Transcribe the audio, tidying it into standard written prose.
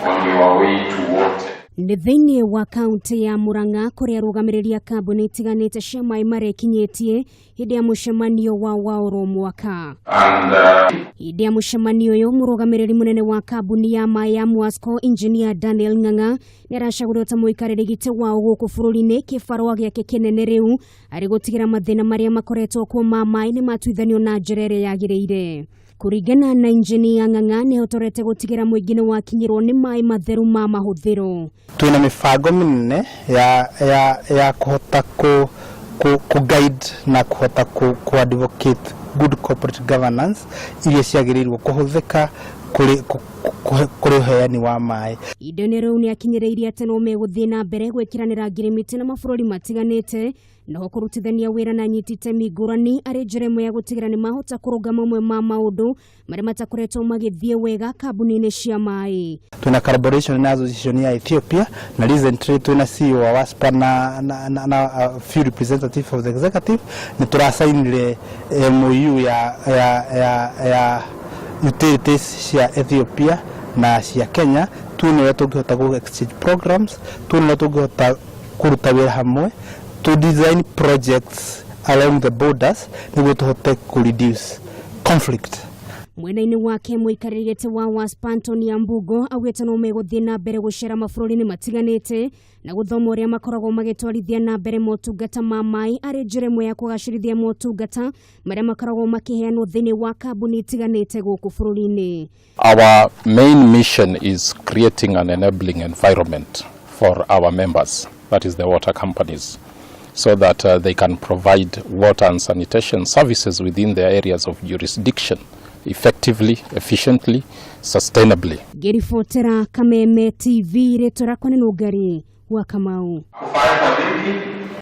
On your way to water. Nĩ thĩinĩ wa kaunti ya Murang'a kũrĩa arũgamĩrĩri a kambuni itiganĩte cia maĩ marekinyĩtie hĩndĩ ya mũcemanio wa wa oro mwaka. And Hĩndĩ ya mũcemanio ũyũ, mũrũgamĩrĩri mũnene wa kambuni ya maĩ ya Mwasco, Engineer Daniel Ng'ang'a, nĩ aracagũrirwo ta mũikarĩri gĩtĩ wao gũkũ bũrũri-inĩ, kĩbarũa gĩake kĩnene rĩu arĩ gũtigĩra mathĩna marĩa makoretwo kuo ma maĩ nĩ matuithanio na njĩra ĩrĩa yagĩrĩire. Kũringana na Engineer Ng'ang'a, nĩ ahotorete gũtigĩra mũingĩ nĩ wakinyĩrwo nĩ maĩ matheru ma mahũthĩro. Twĩna mĩbango mĩnene ya kũhota kũ guide na kũhota kũ advocate good corporate governance iria ciagĩrĩirwo kũhũthĩka kũrĩ ũheani wa maĩ. Ihinda-inĩ rĩu nĩ akinyĩrĩirie atĩ no megũthiĩ na mbere gwĩkĩranĩra ngirimiti na mabũrũri matiganĩte noho kũrutithania wĩra na anyiti itemi ngũrani arĩ njĩra ĩmwe ya gũtigĩra nĩ mahota kũrũnga mamwe ma maũndũ marĩa matakoretwo magĩthiĩ wega kambuni-inĩ cia maĩ. Twĩna collaboration na association ya Ethiopia na recently twĩna CEO wa WASPA na a few representative of the executive nĩ tũracainire MOU ya utilities cia Ethiopia na cia Kenya, tuone ũrĩa tũngĩhota gũ exchange programs, tuone ũrĩa tũngĩhota kũruta wĩra hamwe to design projects along the borders nĩguo tũhote kũ reduce conflict. Mwena-inĩ wake, mũikarĩri gĩtĩ wa WASPA, Antonia Mbugo, augĩte no megũthiĩ na mbere gũcera mabũrũri-inĩ matiganĩte na gũthoma ũrĩa makoragwo magĩtwarithia na mbere motungata ma maĩ arĩ njĩra ĩmwe ya kũgacĩrithia motungata marĩa makoragwo makĩheanwo thĩinĩ wa kambuni itiganĩte gũkũ bũrũri-inĩ. Our main mission is creating an enabling environment for our members, that is the water companies, so that they can provide water and sanitation services within their areas of jurisdiction effectively, efficiently, sustainably. Ngĩribotera Kameme TV, rĩtwa rĩakwa nĩ Nũngari wa Kamau. Kufanya kwa dhiki.